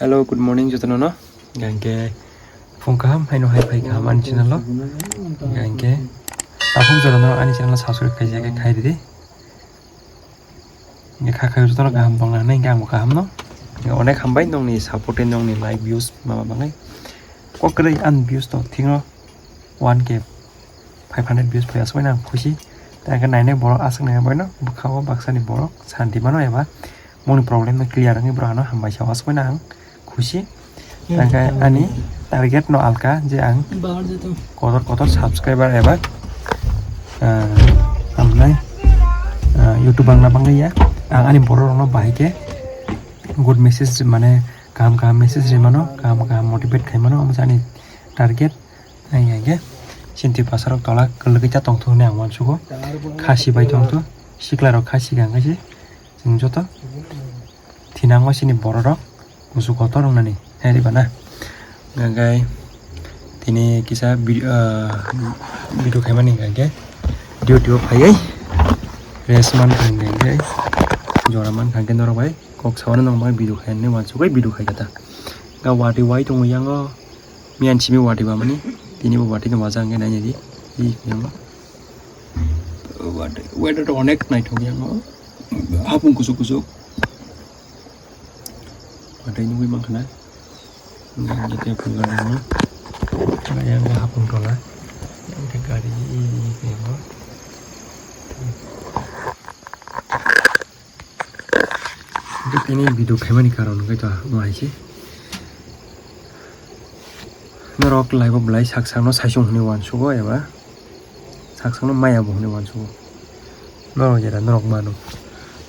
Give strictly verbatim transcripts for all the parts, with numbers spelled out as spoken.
Hello, good morning jotono no. Gangke phung kaham haino hai phai kaham ani channel o. Gangke takhuk jotono ani channel o subscribe khaijak khe khai ridi. Gangke kha khai jotono kaham tong nang nai, gangbo kaham no. Onek hambai nongni support, nongni like, views mama bangai. Kok kwrwi ani views to thikno one K five hundred views phai aswk nang khusi. Tei hwnkhe nainai borok aswk nai boino bwkha o baksa ni borok santi mano eba moni problem no clear wngwi borok ano hambai sa aswk nang khusi. Tei hwnkhe ani target no alka je ang kotor kotor subscriber eba, ah, ang nai, ah, YouTube bangna bangwi ya. Ang ani borok rok no bahai khe good message mane kaham kaham message ri mano, kaham kaham motivate khai mano, omo se ani target. Ai, ai, ge. Chini twi pasarok tola kwlwgwi ta tongthok hinwi ang uansugo. Khasi bai tongthok. Siklarok khasi kha hwnkhe se chwng joto thinango chini bororok kusu kotor wngnani. Hai riba na? Hwnkhe tini kisa vi-, ah, video khaimani hwnkhe duty o phaiwi rest mankha hwnkhe jora mankha hwnkhe norok bai kok saui norok bai video khainani uansugwi video khaikha ta. Ga watwi wai tongo yango. Miyan simi watwi bamani, tini bo watwi no waja hwnkhe nainani. I yango. Watwi, weather to onek naithok yango. Hapung kusuk kusuk. Watwi nugwi mankha na. Yang jete phunga nangma. Yang hapung tola. Yang gari yango. Hwnkhe tini video khaimani karon hwnkhe to wngma hai se. Norok live o belai sak sakno saisung hwnwi uansugo eba sak sakno maya bo hwnwi uansugo. Norok jera norok mano.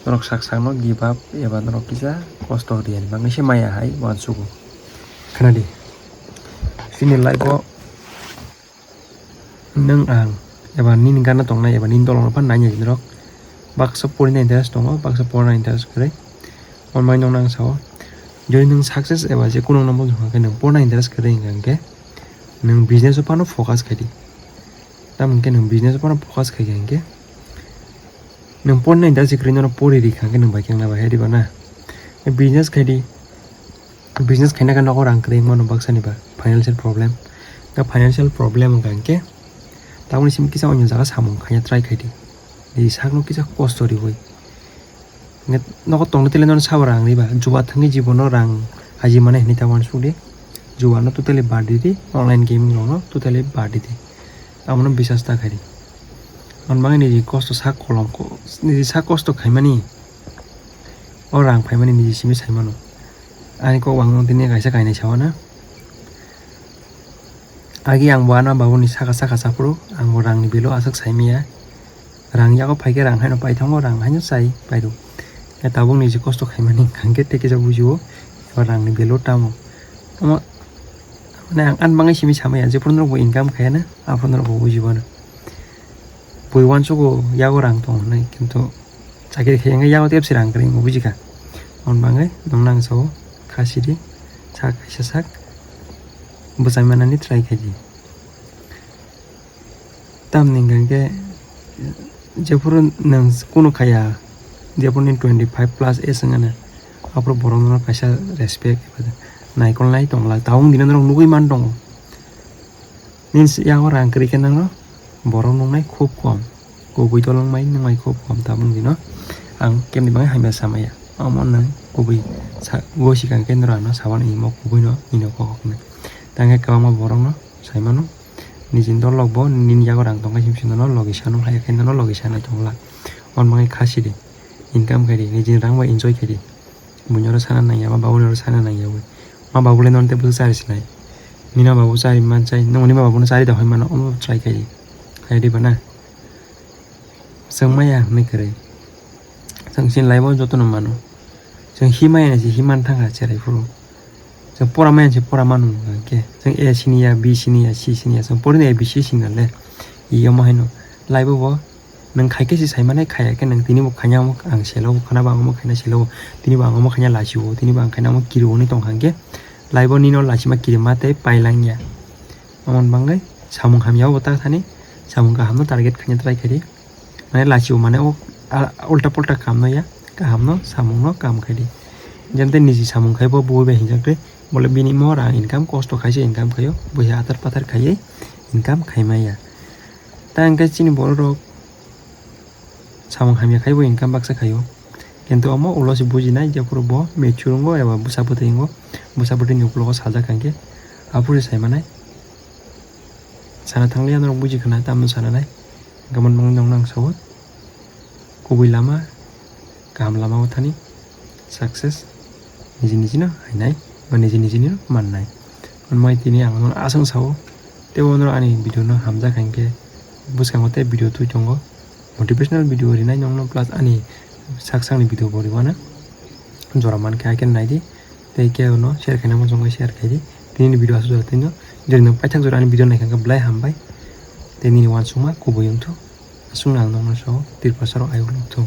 Norok sak sakno give up eba norok kisa kosto riyani bagwi se maya hai uansugo. Khwnadi. Chini live o Nwng ang eba nini gana tongnai eba nini dolongno phano nainai norok. Baksa porina interest tongo, baksa porna interest kwrwi. Omo hai nwng nang sao. Jodi nwng success eba je kuno no bujukha khe nwng porna interest kwrwi hwnkha hwnkhe nwng business o phano focus khai di. Tamo hwnkhe nwng business o phano focus khai kha hwnkhe nwng porna interest kwrwi nono pori rikha hwnkhe nwng bai khe wngna bai hai riba na. Business khai di. Business khaina khe nogo rang kwrwi mano baksa ni ba financial problem. Ka financial problem wngkha hwnkhe tabukni simi kisa onyo jaga samung khaina try khai di. Nini sakno kisa kosto riwi. Hwnkhe nogo tongna tele nono sabo rang riba. Juwa thangwi jibono rang aji mane hinwi ta uansuk di. Juwa no totally bad di di. Online gaming rok no totally bad di di. Abono bisas ta khai di. Hwn bagwi nini kosto sak kolom ko-, nini sak kosto khaimani. O rang phaimani nini simi sai mano. Ani kok ang tini kaisa kainwi sawana. Agi ang bo ano babuni saka saka saphuru, ang bo rangni bilo aswk saimaya. Rang yago phaikhe rang haino paithango, rang haino chai pairu. Ya tabuk niji kosto khaimani hwnkhe tei kisa bujio, eba rangni bilo tamo. Omo, mane ang ani bagwi simi samaya, jephuru norok bo income khayana, aphuru norok bo bujibo ano. Bui uansugo yago rang tong hinwi, kintu chakiri khe wngkhe yago tei bisi rang kwrwi wngkha, bujikha. Aboni bagwi nwng nang sao kha sidi, sak kaisa sak bwchai manani try khaidi. Tamni hwnkha khe jephuru nwng kunu khaya, jephuru nini twenty five plus age wngkha na, aphuru borok nono kaisa respect naikolnai tongla, tabuk dino norok nugwi man tongo. Nini yago rang kwrwi khe nangno borok nuknai khub kom. Kubui dolong bai nuknai khub kom tabuk dino. Ang kemni bagwi hamya samaya. Omo nwng kubui sa-, goi swkang khe norok ano sabano imo kubui no ino kok hoknai. Tangkhe kwbangma borok no sai mano. Nijini dolok bo nini yago rang tongkha himsino no logi sano hai khe nono logi sanai tongla. Omo bagwi kha sidi. Income khaidi. Nijini rang bai enjoy khaidi. Buini oro sana nangya, ma babuni oro sana nangya wi. Ma babu le nono tei bwswk chari sinai. Nini ma babu chari mansai, nwng nini ma babuno chari da hoi mano, omo try khai di. Khai di ba na? Chwng maya hinwi kwrwi. Chwng chini life o jotono mano. Chwng himaya se himan thangkha cherai phuru. Chwng pora maya se pora mano hwnkhe. Chwng A siniya, B siniya, C siniya. Chwng porino A B C siniya le. Iyamo haino. Life o bo Nwng khai khe se sai mannai, khaya khe nwng tini bo khaina omo ang selo, khana bo ang omo khaina selo, tini bo ang omo khaina lachio, tini bo ang khaina omo kiri hwnwi tong kha hwnkhe, life o nini o lachima kirima tei pailangya. Omo ni bagwi samung hamya o bo ta thani, samung kaham no target khaina try khai di. Mane lachio mane o, a, ulta pulta kam no ya, kaham no samung no kam khai di. Jemte niji samung khai bo bui bai hinjak twi, bole bini mo rang income, kosto khaise income khaio, buiha atar patar khaiye income khaimaya. Ta hingke chini borok rok samung hamya khai bo income baksa khaio. Kintu omo ulo se bujinai, jephuru bo mature wngo eba bwsa bwtwi wngo, bwsa bwtwini ukologo sajak hingke aphuru sai manai. Sana thangliya norok buji khna, tamno sana nai. Hingke omo nung nung nang sao. Kubui lama, kaham lama o thani, success niji niji no hainai, ba niji niji no mannai. Hwnmai tini ang nono aswng sao, tei bo norok ani video no hamjak hingke bwskango tei video twi tongo, motivational video rinai nongno, plus ani sak sakni video bo riwana jora mankhe, haikhe naidi. Tei khe ono share khaina muchungkha share khaidi. Tini ni video aswk jora tino. Jodi nwng paithak jora ani video naikha khe belai hambai. Tei nini uansukma kubui wngthok. Aswkno ang nokno sao, Tripura saro ayuk nukthok.